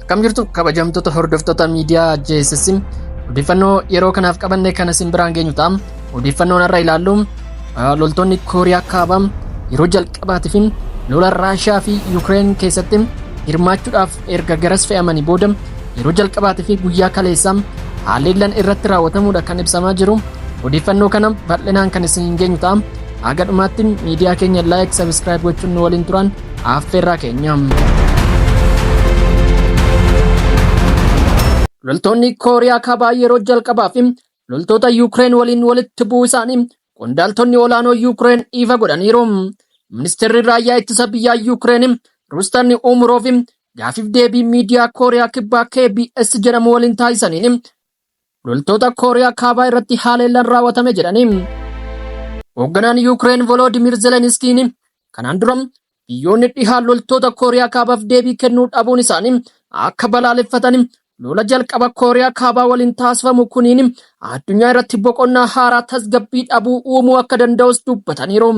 Akkam jirtu kabajamtoota hordoftoota miidiyaa JSS, odeeffannoo yeroo kanaaf qabanne kan isin biraan geenyu ta'a. Odeeffannoon har'a ilaallu loltoonni Kooriyaa Kaabaa yeroo jalqabaatiif lola Raashiyaa fi Yukireen keessatti hirmaachuudhaaf erga garas fe'amanii booda yeroo jalqabaatiif guyyaa kaleessaa haleellaan irratti raawwatamuudha kan ibsamaa jiru. Odeeffannoo kana bal'inaan kan isin geenyu ta'a. Haga dhumaatti miidiyaa keenya like, subscribe gochuun nu waliin turan affeerraa keenya. Loltoonni Kooriyaa Kaabaa yeroo jalqabaaf loltoota Yuukireen waliin walitti bu'uu isaanii qondaaltonni olaanoo Yuukireen ifa godhaniiru. Ministeerri raayyaa ittisa biyyaa Yuukireen Rustan Umuroof gaafiif deebii miidiyaa Kooriyaa Kibbaa KBS jedhamu waliin taasisaniin loltoota Kooriyaa Kaabaa irratti haleellaan raawwatame jedhanii. Hoogganaan Yuukireen Volodimir Zelenskiin kanaan dura biyyoonni dhihaa loltoota Kooriyaa Kaabaaf deebii kennuu dhabuun isaanii akka balaaleffatan, lola jalqaba Kooriyaa Kaabaa waliin taasifamu kuniin addunyaa irratti boqonnaa haaraa tasgabbii dhabuu uumuu akka danda'us dubbataniiru.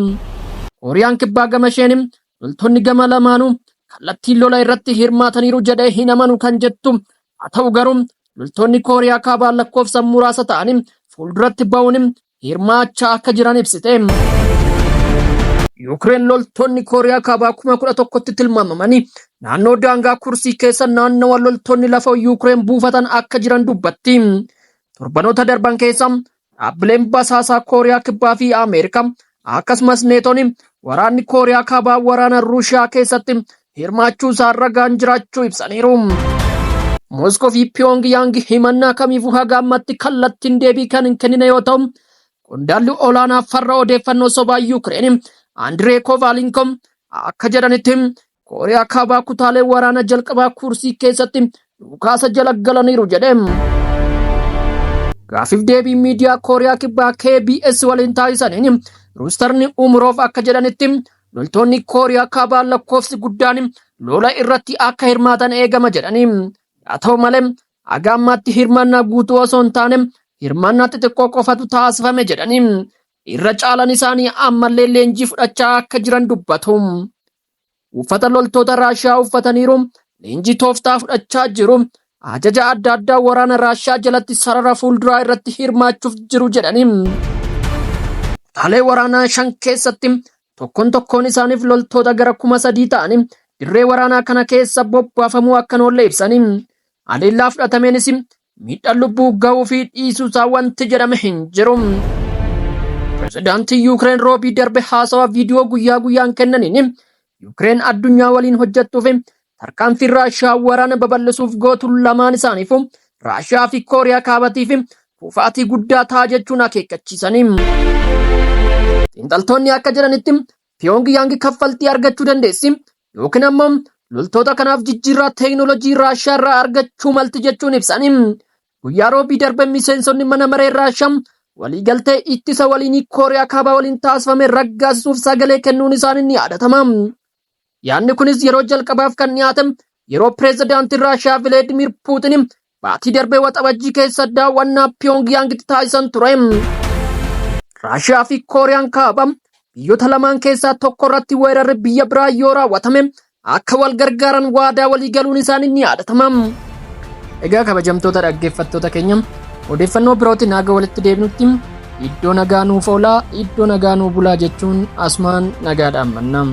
Kooriyaan Kibbaa gama isheen loltoonni gama lamaanuu kallattii lola irratti hirmaataniiru jedhee hin amanu kan jettu haa ta'u garuu, loltoonni Kooriyaa Kaabaa lakkoofsa muraasa ta'anii fuulduratti ba'uun hirmaachaa akka jiran ibsite. Yuukireen loltoonni Kooriyaa Kaabaa 11,000tti tilmaamamanii naannoo daangaa Kursii keessa naannawa loltoonni lafa Yuukireen buufatan akka jiran dubbatti. Torbanoota darban keessa dhaabbileen basaasaa Kooriyaa Kibbaa fi Ameerikaa akkasumas Neetoon waraanni Kooriyaa Kaabaa waraana Ruushiyaa keessatti hirmaachuu isaa ragaan jiraachuu ibsaniiru. Moskoo fi Piyoongiyaang himannaa kamiifuu haga ammatti kallattiin deebii kan hin kennine yoo ta'u, qondaalli olaanaa farra odeeffannoo sobaa Yuukireen Andiree Kovalinko akka jedhanitti Kooriyaa Kaabaa kutaalee waraana jalqabaa Kursii keessatti dhukaasa jala galaniiru jedhe. Gaafiif deebii miidiyaa Kooriyaa Kibbaa KBS waliin taasisaniin Ruustarni Umuroof akka jedhanitti loltoonni Kooriyaa Kaabaa lakkoofsi guddaan lola irratti akka hirmaatan eegama jedhanii. Haa ta'u malee, haga ammaatti hirmaannaa guutuu osoo hin taane hirmaannaa xixiqqoo qofatu taasifame jedhanii. Irra caalan isaanii ammallee leenjii fudhachaa akka jiran dubbatu. Uffata loltoota Raashiyaa uffataniiru, leenjii tooftaa fudhachaa jiru, ajaja adda addaa waraana Raashiyaa jalatti sarara fuulduraa irratti hirmaachuuf jiru jedhanii. Kutaalee waraanaa 5 keessatti tokkoon tokkoon isaaniif loltoota gara 3,000 ta'anii dirree waraanaa kana keessa bobbaafamuu akka hin oolle ibsanii. Haleellaa fudhatameenis miidhaan lubbuu gahuu fi dhiisuusaa wanti jedhame hin jiru. Pirezidaantiin Yuukireen Roobii darbe haasawaa viidiyoo guyyaa guyyaan kennaniin Yuukireen addunyaa waliin hojjettuu fi tarkaanfii Raashiyaa waraana babal'isuuf gootu lamaan isaaniifuu Raashiyaa fi Kooriyaa Kaabatiif kufaatii guddaa ta'a jechuun akeekkachiisanii. Xiinxaltoonni akka jedhanitti Piyoongiyaang kaffaltii argachuu dandeessi yookiin ammoo loltoota kanaaf jijjiirraa teeknoolojii Raashiyaa irraa argachuu malti jechuun ibsanii. Guyyaa Roobii darbe miseensonni mana maree Raashiyaa waliigaltee ittisa waliinii Kooriyaa Kaabaa waliin taasifame raggaasisuuf sagalee kennuun isaanii ni yaadatama. Yaadni kunis yeroo jalqabaaf kan dhiyaate yeroo pireezidaantiin Raashiyaa Vilaadimiir Puutin baatii darbee Waxabajjii keessa daawwannaa Piyoongiyaangitti taasisan ture. Raashiyaa fi Kooriyaan Kaabaa biyyoota lamaan keessaa tokko irratti weerarri biyya biraa yoo raawwatame akka wal gargaaran waadaa walii galuun isaanii ni yaadatama. Egaa kabajamtoota dhaggeeffattoota keenya, odeeffannoo birootiin haga walitti deebinutti iddoo nagaa nuuf oolaa, iddoo nagaa nuu bulaa jechuun asumaan nagaa dhaammanna.